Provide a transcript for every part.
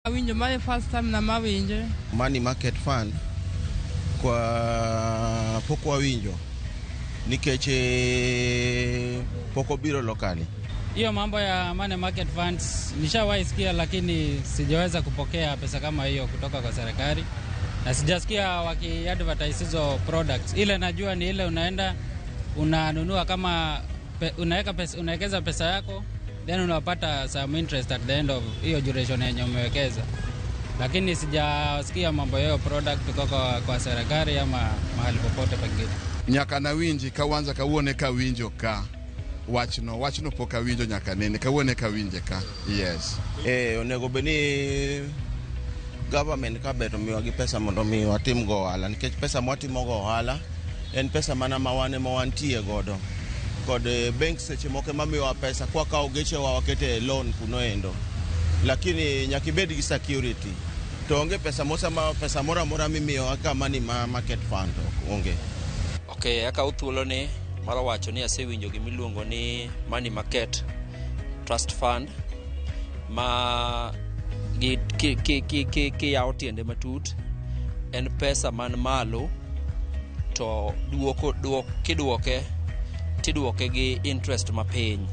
Awinjo mae first time na mawinje. Money market fund kwa pok wawinjo nikech pok obiro locally. Hiyo mambo ya money market funds nishawahi sikia, lakini sijaweza kupokea pesa kama hiyo kutoka kwa serikali na sijasikia waki-advertise hizo products. Ile najua ni ile unaenda unanunua kama unaweka pesa, unawekeza pesa yako, then unapata some interest at the end of hiyo duration yenye umewekeza, lakini sijasikia mambo hiyo product kutoka kwa serikali ama mahali popote pengine. Nyaka nawinji kawanza kawuono eka awinjo ka wachno wachno pok awinjo nyaka nene kawuono eka awinje ka, yes. Onego bed ni government ka ber omiwa gi pesa mondo mi watim go ohala, nikech pesa mwatimo go ohala en pesa mana ma wan ema wantie godo kod bank. Seche moko ema miyowa pesa kwakawo gechewa wakete e loan kuno endo, lakini nyaka ibed gi security to onge pesa mosa pesa moro amora mimiyowa ka money ma market fund onge. Ok, akawo thuoloni mar wacho ni asewinjo gimiluongo ni money market trust fund ma kiyawo tiende matut en pesa man malo to duoko duok kiduoke tiduoke gi interest mapiny.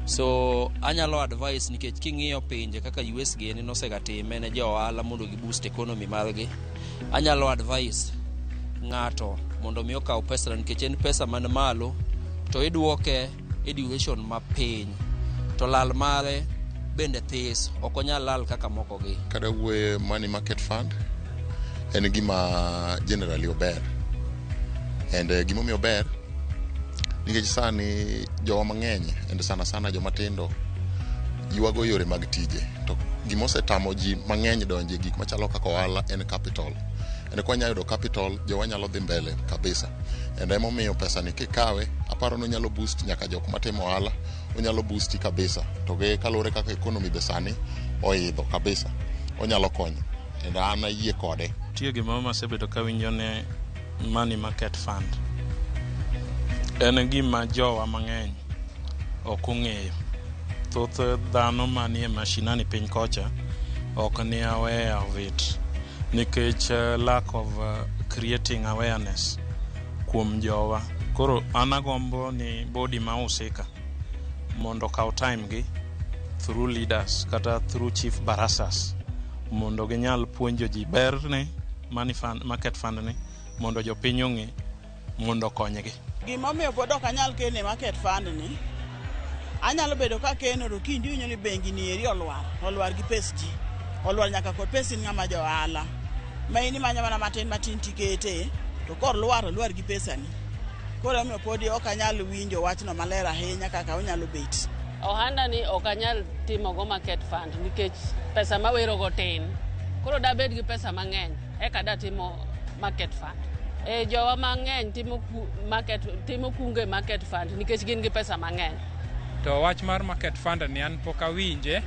So anyalo advice nikech king'iyo pinje kaka US gini nosegatime ne jo ohala mondo gi boost economy margi. Anyalo advice ng'ato mondo mi okaw pesa nikech en pesa man malo to iduoke e duration mapiny to lal mare bende this, ok onyal lal kaka moko gi. Kada wuoye money market fund, en gima generally ober and gimomiyo ober nikech sani jowa mang'eny and sana sana joma tindo ywago yore mag tije, to gimosetamo ji mang'eny donje gik machalo kaka ohala en capital, and kwa yudo capital jowa nyalo dhi mbele kabisa. And emomiyo pesa ni kikawe aparo ni onyalo boost nyaka jok matimo ohala, onyalo boosti kabisa, to gi kaluwore kaka economy be sani oidho kabisa, onyalo konyo and an ayie kode. Nitie gimoro masebedo kawinjo ne money market fund. En gima jowa mang'eny ok ong'eyo. Thoth dhano manie mashinani piny kocha ok ni aware of it nikech lack of creating awareness kuom jowa. Koro an agombo ni body ma husika mondo okaw time gi through leaders kata through chief barazas mondo ginyal puonjo ji ber ne money fund, market fund ni mondo jopiny ong'e mondo okonygi. Gimomiyo pod ok anyal keno e market fund ni, anyalo bedo ka keno to kiny iwinjo ni bengi ni eri olwar, olwar gi pes ji, olwar nyaka kod pes in ng'ama ja ohala. Ma in imanyo mana matin matin tikete, to kolwar olwar gi pesani. Koro emomiyo podi ok anyal winjo wachno maler ahinya kaka onyalo bet. Ohanda ni ok anyal timogo market fund nikech pesa mawerogo tin. Koro dabed gi pesa mang'eny eka datimo market fund. E jowa mang'eny timo market, timo kungo e market fund nikech gin gi pesa mang'eny. To wach mar market fund ni an pok awinje,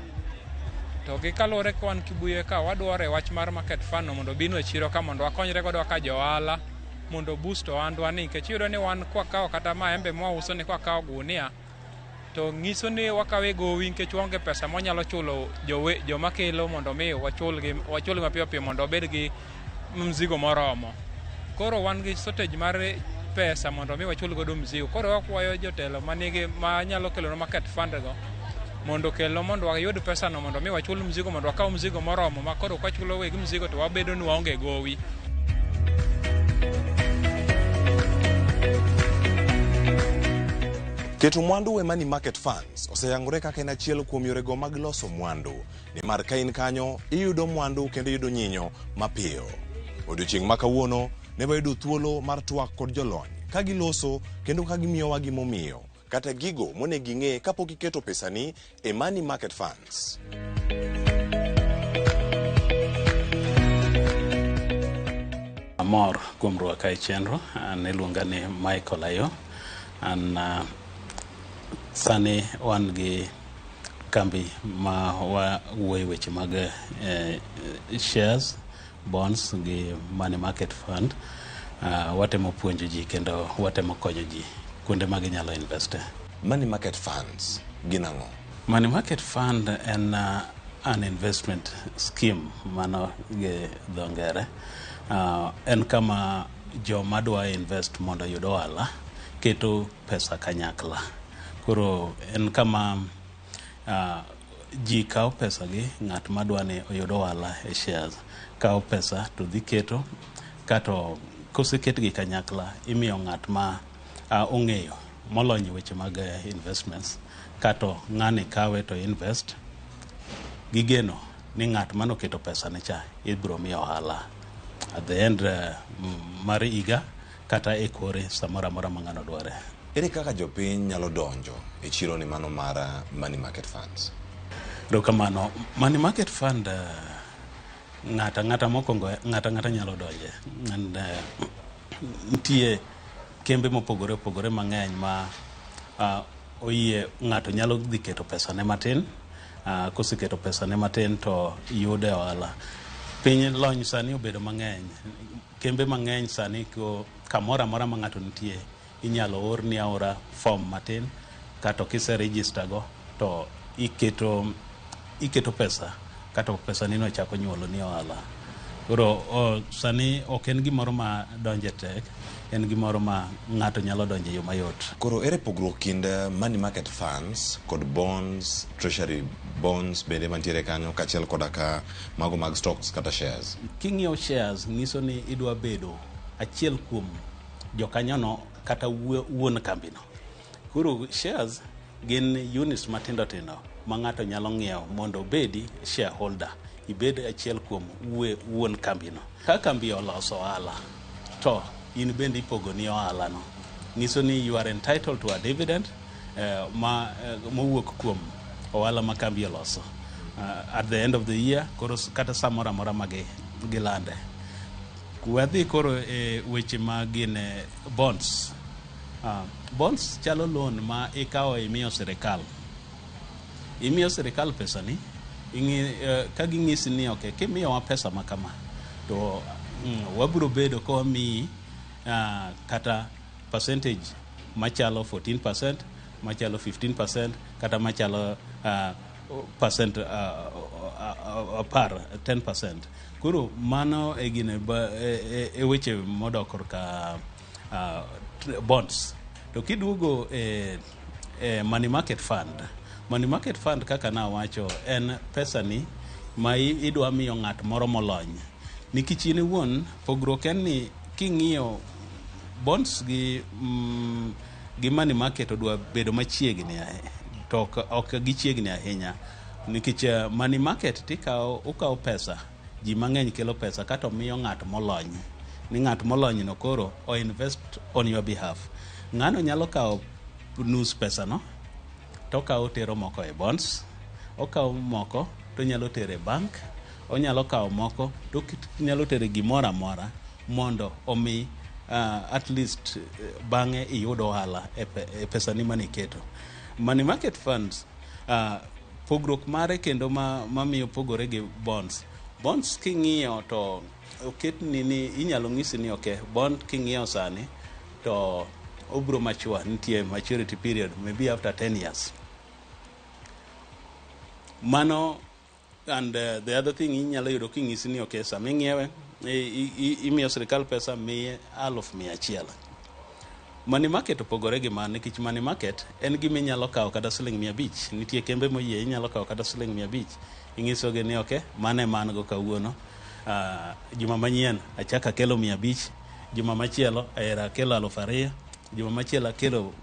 to gi kaluwore ka wan Kibuye ka wadwaro e wach mar market fund no mondo obinwa e chiro ka mondo wakonyre godo kaka jo ohala mondo boost ohandwa ni, nikech iyudo ni wan kwakawo kata maembe mwauso ni kwakawo gunia to ng'iso ni wakawe gowi nikech waonge pesa mwanyalo chulo joma kelo mondo mi wachulgi wachulgi mapiyo piyo mondo wabed gi mzigo moromo. Koro wan gi shortage mar pesa mondo mi wachul godo mzigo. Koro wakwayo jotelo manigi manyalo kelonwa market fund go mondo okelnwa mondo wayud pesano mondo mi wachul mzigo, mondo wakaw mzigo moromo ma koro kwachulo weg mzigo to wabedo ni waonge gowi. Keto mwandu e money market funds oseyangore kaka en achiel kuom yorego mag loso mwandu, nimar ka in kanyo iyudo mwandu kendo iyudo nyinyo mapiyo. Odiochieng' ma kawuono ne wayudo thuolo mar twak kod jolony ka giloso kendo ka gimiyowa gimomiyo kata gigo monego ing'e kapok iketo pesani e money market funds. Amor kuom rwaka e chenro. An iluonga ni Michael Ayo. An sani wan gi kambi ma wawuoye weche mag shares, bonds gi money market fund. Watemo puonjo ji kendo watemo konyo ji kuonde ma ginyalo investe. Money market funds gin ang'o? Money market fund en an investment scheme mano gi dho ngere. En kama joma dwa invest mondo oyud ohala keto pesa kanyakla. Koro en kama ji kawo pesa gi ng'at madwa ni oyud ohala e shares kawo pesa to dhi keto kato koseketgi kanyakla imiyo ng'at ma ong'eyo molony e weche mag investments kato ng'ani kawe to invest gigeno ni ng'at manoketo pesa ne cha ibiro miyo ohala at the end mar higa kata e kore samoro amora ma ng'ano dware. Ere kaka jopiny nyalo donjo e chiro ni mano mar money market funds? Erokamano. Money market fund ng'ata ng'ata mokwongo ng'ata ng'ata nyalo donje and nitie kembe mopogore opogore mang'eny ma oyie ng'ato nyalo dhi keto pesa ne matin koseketo pesa ne matin to yude ohala. Piny lony sani obedo mang'eny kembe mang'eny sani ko kamoro amora ma ng'ato nitie inyalo orni aora form matin kato kise register go to iketo iketo pesa kato pesa nino chako nyuolo ni ohala. Koro sani ok en gimoro ma donje tek, en gimoro ma ng'ato nyalo donje e yo mayot. Koro ere pogruok kind money market funds kod bonds, treasury bonds bende mantiere kanyo kaachiel koda ka mago mag stocks kata shares? King'iyo shares nyiso ni idwa bedo achiel kuom jokanyono kata wuon kambino. Koro shares gin units matindo tindo ma ng'ato nyalo ng'iewo mondo obedi shareholder, ibed achiel kuom wuon kambino. Ka kambi oloso ohala, to in bende ipogoni ohala no. Nyiso ni you are entitled to a dividend ma mowuok kuom ohala ma kambi oloso. At the end of the year, koro kata samoro amora ma gilande. Wadhi koro e weche ma gin bonds. Bonds chalo loan ma ikawo imiyo sirikal. Imiyo sirikal pesani, ka ging'isi ni okay, kimiyowa pesa ma kama, to wabiro bedo ka wamiyi kata percentage machalo 14%, machalo 15%, kata machalo percent 10, 10%. Koro mano e gine e weche modok korka bonds. To kiduogo e money market fund, money market fund kaka nawacho en pesani ma idwa miyo ng'at moro molony. Nikech in iwuon pogruok en ni king'iyo bonds gi money market odwa bedo machiegni to ok gichiegni ahinya nikech money market tikawo ukawo pesa ji mang'eny kelo pesa kato miyo ng'at molony ni ng'at molony no koro o invest on your behalf. Ng'ano nyalo kawo nus pesa no to okawo tero moko e bonds, okawo moko to onyalo tero e bank, onyalo kawo moko to onyalo tero e gimoro amora mondo omi at least bang'e iyud ohala e pesani maniketo. Money market funds pogruok mare kendo mamiyo pogore gi bonds. Bonds king'iyo to oketni ni inyalo ng'isi ni okay, bond king'iyo sani to obiro mature, nitie maturity period maybe after 10 years. Mano and the other thing inyalo yudo king'isi ni okay, sama ing'iewe imiyo sirikal pesa miye 100,000. Money market opogore gi mano nikech money market en gima inyalo kawo kata siling 500. Nitie kembe moyie inyalo kawo kata siling 500. Ing'isogi ni okay, mano ema an go kawuono. Juma manyien achako akelo 500, juma machielo era akelo 2000, juma machielo akelo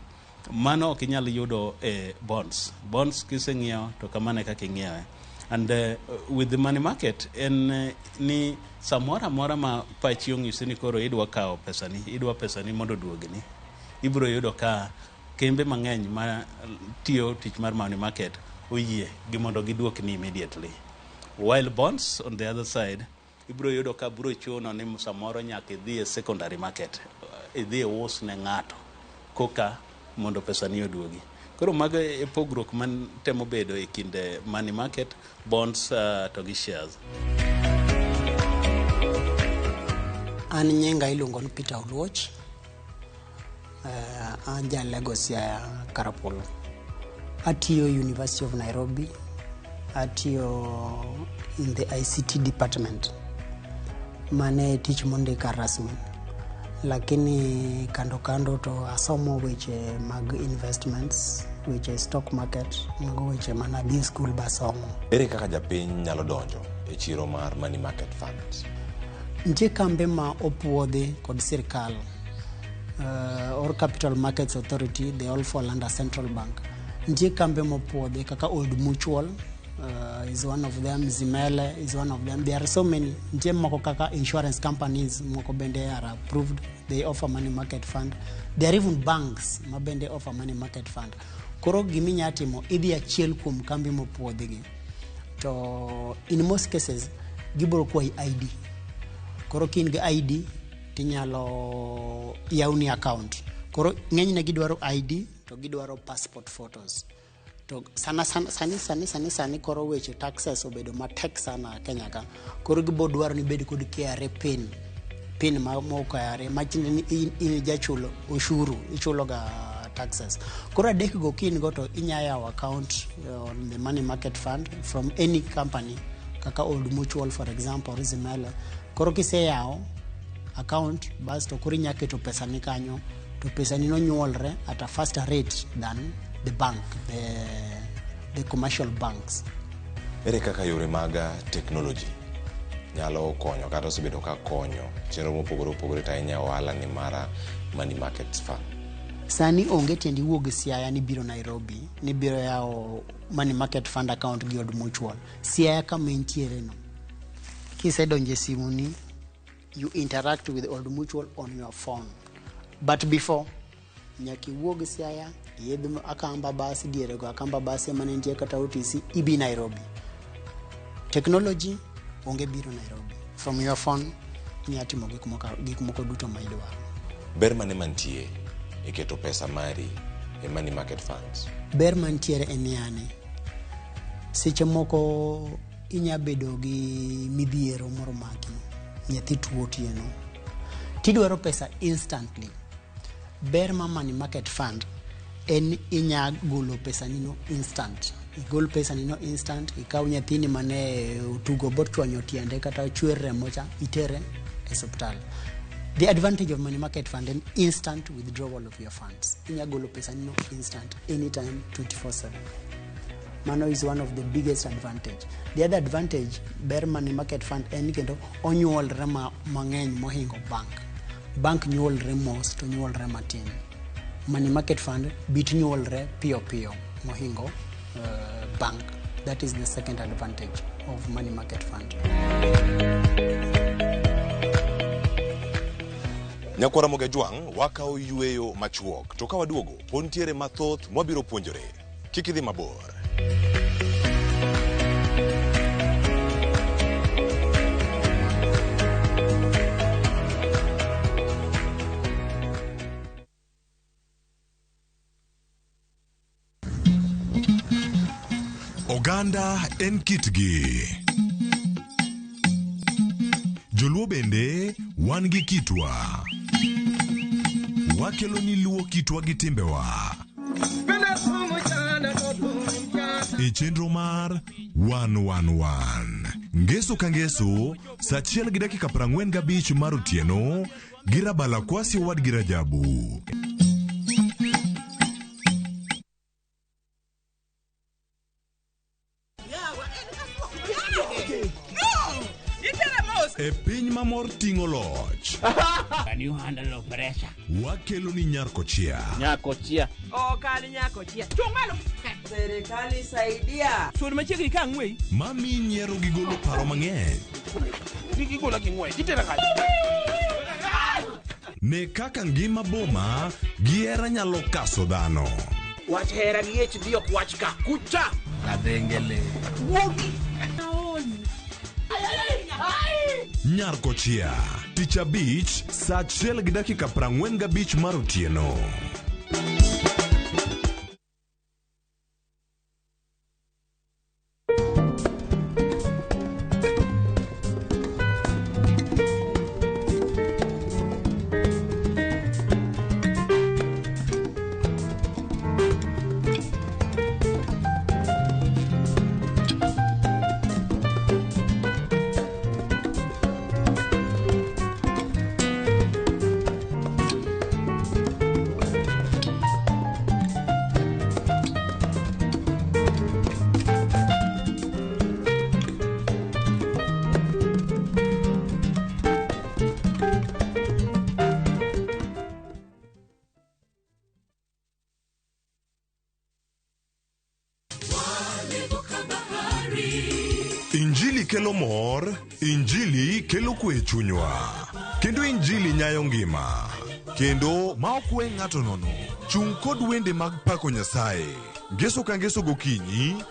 mano ok inyal yudo e bonds. Bonds kiseng'iewo to kamano e kaka ing'iewe. And with the money market en ni samoro amora ma pachi onyisi ni koro idwa kawo pesani, idwa pesani mondo oduogni, ibiro yudo ka kembe mang'eny ma tiyo tich mar money market oyie gi mondo giduokni immediately. While bonds on the other side ibiro yudo ka biro chuno ni samoro nyaka idhi e secondary market, idhi ius ne ng'ato koka mondo pesani oduogi. Koro mago e pogruok man temo bedo e kind money market, bonds to gi shares. An nyinga iluongo ni Peter Oluoch. An ja Lagos Siaya Karapolo. Atiyo University of Nairobi Atiyo in the ICT department. Mane tich mondika rasmi. Lakini kando kando to asomo weche mag investments, weche stock market, mago weche mana adhi school basomo. Ere kaka japiny nyalo donjo e chiro mar money market funds? Nitie kambe ma opuodhi kod sirkal or Capital Markets Authority, they all fall under central bank. Nitie kambe mopuodhi kaka Old Mutual is one of them, Zimele is one of them. There are so many. Nitie moko kaka insurance companies moko bende are approved. They offer money market fund. There are even banks ma bende offer money market fund. Koro giminya timo, idhi achiel kuom kambi mopuodhi gi. To in most cases, gibiro kwayi ID. Koro ka in gi ID, tinyalo yawni account. Koro ng'enyne gidwaro ID to gidwaro passport photos. To sana sana sani sani sani sani koro weche taxes obedo matek sana Kenya ka. Koro gibo dwaro ni ibed kod KRA PIN. PIN ma mo KRA matiende ni in jachulo ushuru, ichulo ga taxes. Koro adek go ka in go to inya yawo account on the money market fund from any company kaka Old Mutual, for example, or Zimele. Koro kiseyawo account bas to koro inya keto pesa ni kanyo to pesa ni nonyuolre at a faster rate than the bank, the commercial banks. Ere kaka yore mag technology nyalo konyo kata osebedo ka konyo chenro mopogore opogore to ahinya ohala ni mar money market fund? Sani onge tiend iwuog Siaya ni biro Nairobi, ni biro yawo money market fund account gi Old Mutual. Siaya kama intiere no. Kisedonjo e simu ni, you interact with Old Mutual on your phone. But before, nyaka iwuog Siaya, iidh Akamba bus, diere go Akamba bus ema ne nitie kata OTC, ibi Nairobi. Technology onge biro Nairobi. From your phone, inya timo gik moko duto ma idwaro. Ber mane mantie e keto pesa mari e money market funds? Ber mantiere en yani, seche moko inya bedo gi midhiero moro maki, nyathi tuo otieno, tidwaro pesa instantly. Ber ma money market fund en inya golo pesa nino instant. Igol pesa nino instant, ikaw nyathini mane otugo bochwanyo tiende kata chwer remo cha, itere e osiptal. The advantage of money market fund en instant withdrawal of your funds. Inya golo pesa nino instant, anytime, 24/7. Mano is one of the biggest advantage. The other advantage, ber money market fund en kendo onyuolre mang'eny mohingo bank. Bank nyuolre mos to nyuolre matin. Money market fund bit nyuolre piyo piyo mohingo bank. That is the second advantage of money market fund. Nyakwara Moga Jwang', wakawo yueyo machuok to ka waduogo pod nitiere mathoth mwabiro puonjore. Kik idhi mabor. Oganda en kitgi. Joluo bende wan gi kitwa. Wakelo ni luo kitwa gi timbewa. E chenro mar 111. Ngeso ka ngeso, sa 1:45 mar otieno, gi Rabala Kwasi owadgi Rajabu. E piny mamor ting'o loch. Can you handle pressure? Wakelo ni Nyarkochia. Nyakochia. Ok an nyakochia. Chung' malo. Serikali saidia. Sud machiegni ka ang'weyi. Mami nyiero gi golo paro mang'eny. Kik igola gi ng'wech. Itera kanye? Ne kaka ngima boma gi hera nyalo kaso dhano. Wach hera gi HD ok wach ka. Kucha. Kadhengele. Wuogi. Nyarkochia. Tich abich, sa 1:45 mar otieno. mor, Injili kelo kwe e chunywa. Kendo Injili nyayo ngima. Kendo ma ok we ng'ato nono. Chung' kod wende mag pako Nyasaye. Ngeso ka ngeso gokinyi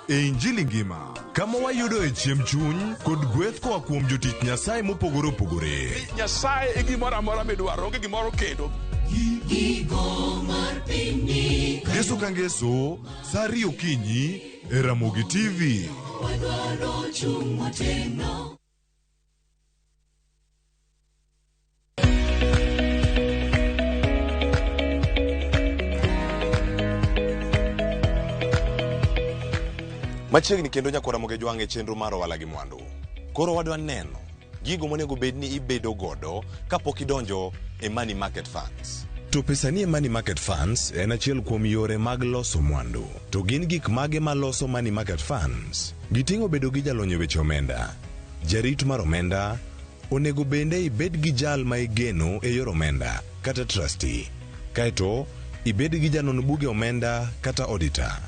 e Injili ngima. Kama wayudoe chiemb chuny kod gweth koa kuom jotich Nyasaye mopogore opogore. Nyasaye e gimoro amora midwaro, onge gimoro kendo. Ngeso ka ngeso, sa 2 okinyi e Ramogi TV. Machiegni kendo nyakwar Ramogi Jwang' e chenro mar ohala gi mwandu. Koro wadwa neno gigo monego bed ni ibedo godo kapok idonjo e money market funds. To pesani e money market funds en achiel kuom yore mag loso mwandu. To gin gik mage maloso money market funds? Giting'o bedo gi jalony e weche omenda, jarit mar omenda, onego bende ibed gi jal ma igeno e yor omenda kata trustee. Kaeto ibed gi janon buge omenda kata auditor.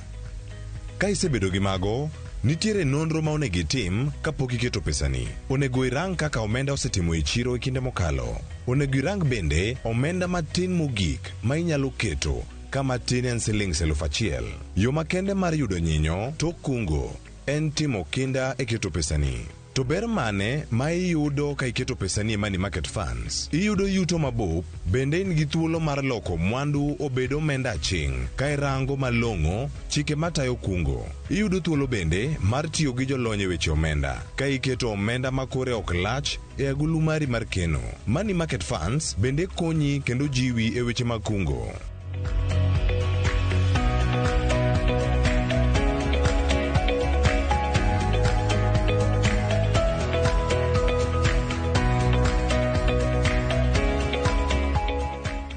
Ka isebedo gi mago, nitiere nonro ma onego itim kapok iketo pesani. Onego irang kaka omenda osetimo e chiro e kinde mokalo. Onego irang bende omenda matin mogik ma inyalo keto ka matin en siling 1,000. Yo makende mar yudo nyinyo tok kungo en timo kinda e keto pesani. To ber mane ma iyudo ka iketo pesani e money market funds? Iyudo yuto mabup, bende in gi thuolo mar loko mwandu obed omenda aching' ka irango malong'o chike matayo kungo. Iyudo thuolo bende mar tiyo gi jolony e weche omenda ka iketo omenda ma kore ok lach e agulu mari mar keno. Money market funds bende konyi kendo jiwi e weche mag kungo.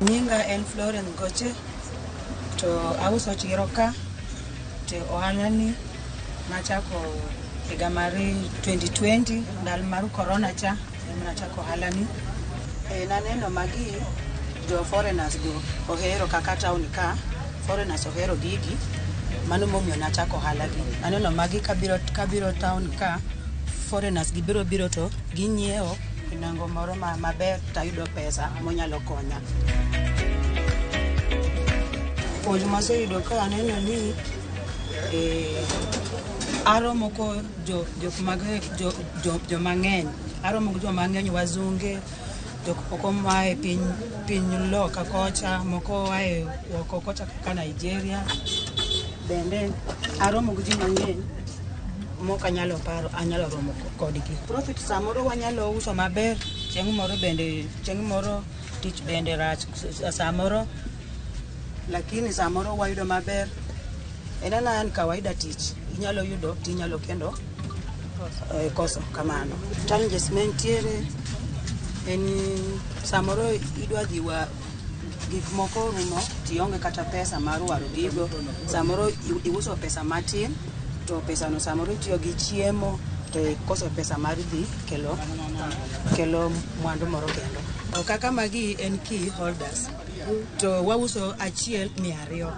Nyinga en Florence Goche to auso chiro ka to ohala ni nachako higa mar 2020 ndalo mar corona cha ema nachako ohala ni. Naneno magi jo foreigners go ohero kaka town ka, foreigners ohero gigi, mano momiyo nachako ohala gi. Naneno magi kabiro town ka, foreigners gibiro biro to ginyiewo e nengo moro maber tayudo pesa monyalo konya. Puonj maseyudo ka aneno ni aromo ko jo mang'eny, aromo gi joma ng'eny wazunge, jok moko moa e piny loka kocha, moko oa e oko kocha kaka Nigeria. Bende aromo gi ji mang'eny mok anyalo paro, anyalo romo kodgi. Profit samoro wanyalo uso maber, chieng' moro bende, chieng' moro tich bende rach samoro, lakini samoro wayudo maber. En ana en kawaida tich, inyalo yudo tinyalo kendo koso kamano. Challenges mantiere en samoro idwa dhi wa gik moko orumo tionge kata pesa mar waro gigo. Samoro iuso pesa matin to pesano samoro itiyo gi chiemo to ikoso pesa mar dhi kelo mwandu moro kendo. Kaka magi en key holders to wauso achiel 200.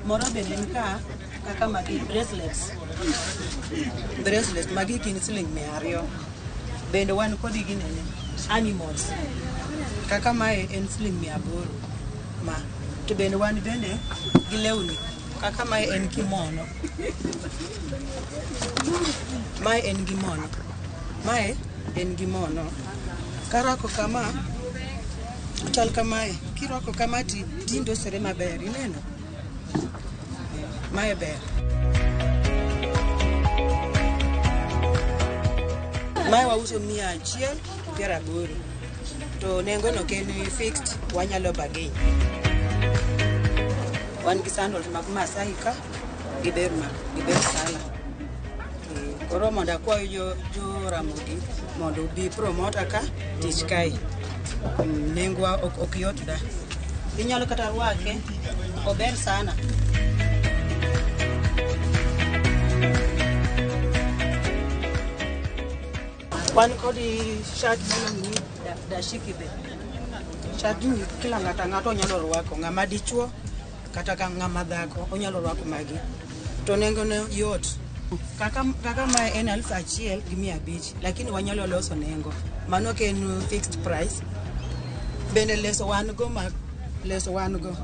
Moro bende en ka kaka magi bracelets. Bracelets magi gin siling 200. Bende wan kod ginene animals. Kaka mae en siling 800 ma. To bende wan bende gi lewni. Kaka mae en kimono. Mae en gimono. Mae en gimono. Karwako kama, chal kamae. Kirwako kama ti tindosore maber, ineno? Mae ber. Mae wauso 180. To nengono ok en fixed, wanyalo bargain. Wan gi sandals mag Masai ka, giber sana. Koro mondo akwayo jo Ramogi mondo obi promoter ka tich kae. Nengowa ok yot da. Inyalo kata rwake, ober sana. Wan kod shirt miluongo ni dashiki be. Shirt ni kila ng'ato nyalo rwako, ng'ama dichuo kata ka ng'ama dhako onyalo rwako magi. To nengone yot. Kaka mae en 1500, lakini wanyalo loso nengo. Mano ok en fixed price. Bende leso wan go ma leso wan go.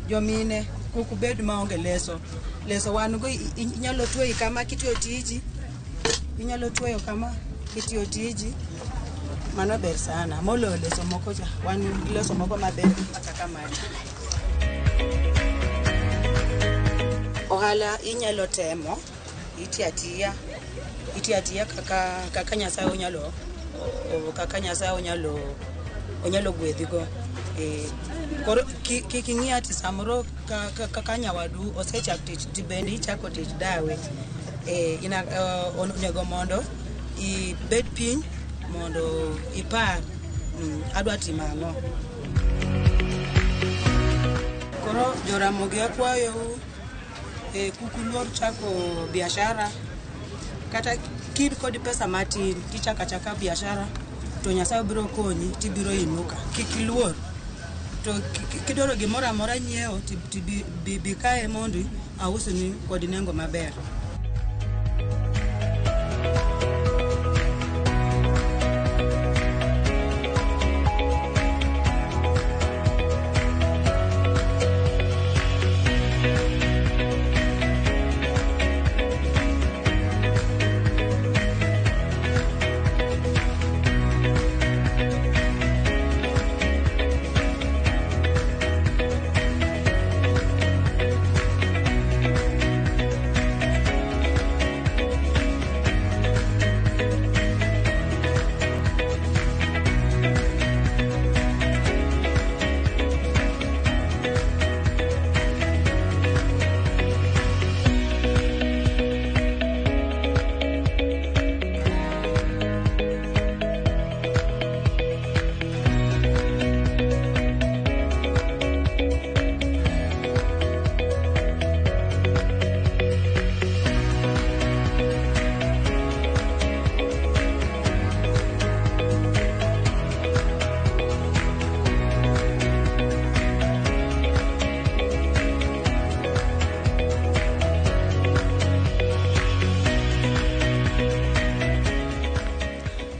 Jomine kik ubed maonge leso. Leso wan go inyalo tweyi kama kitiyo tiji. Inyalo tweyo kama kitiyo tiji. Mano ber sana. Moloyo leso moko cha. Wan gi leso moko maber kata kamae. Ohala inyalo temo, itiyo atiya kaka Nyasaye onyalo kaka Nyasaye onyalo gwedhigo. Koro kik ing'i ati samoro kaka nyawadu osechako tich to bende ichako tich dawe. Onego mondo ibed piny mondo ipar adwa timo ang'o. Koro Joramogi akwayou kik uluor chako biashara kata kin kod pesa matin tichako achaka biashara to Nyasaye biro konyi tibiro inuka. Kik iluor. To kidwaro gimoro amora nyiewo to bi kae mondo ausni kod nengo maber.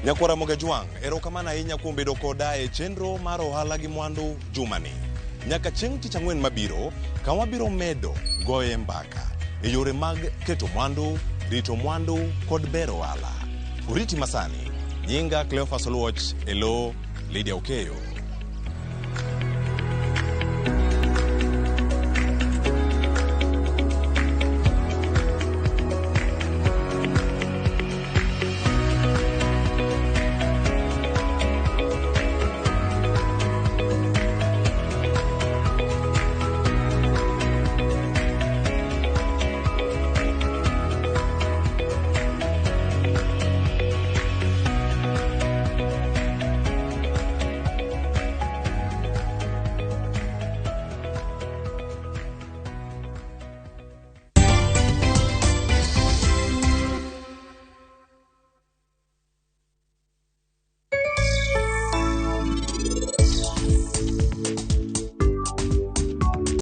Nyakwara Mogajwang', erokamano ahinya kuom bedo koda e chenro mar ohala gi mwandu jumani. Nyaka chieng' tich ang'wen mabiro, kama wabiro medo goye mbaka e yore mag keto mwandu, rito mwandu kod bero ohala. Oriti masani, nyinga Cleophas Oluoch, elo Lydia Okeyo.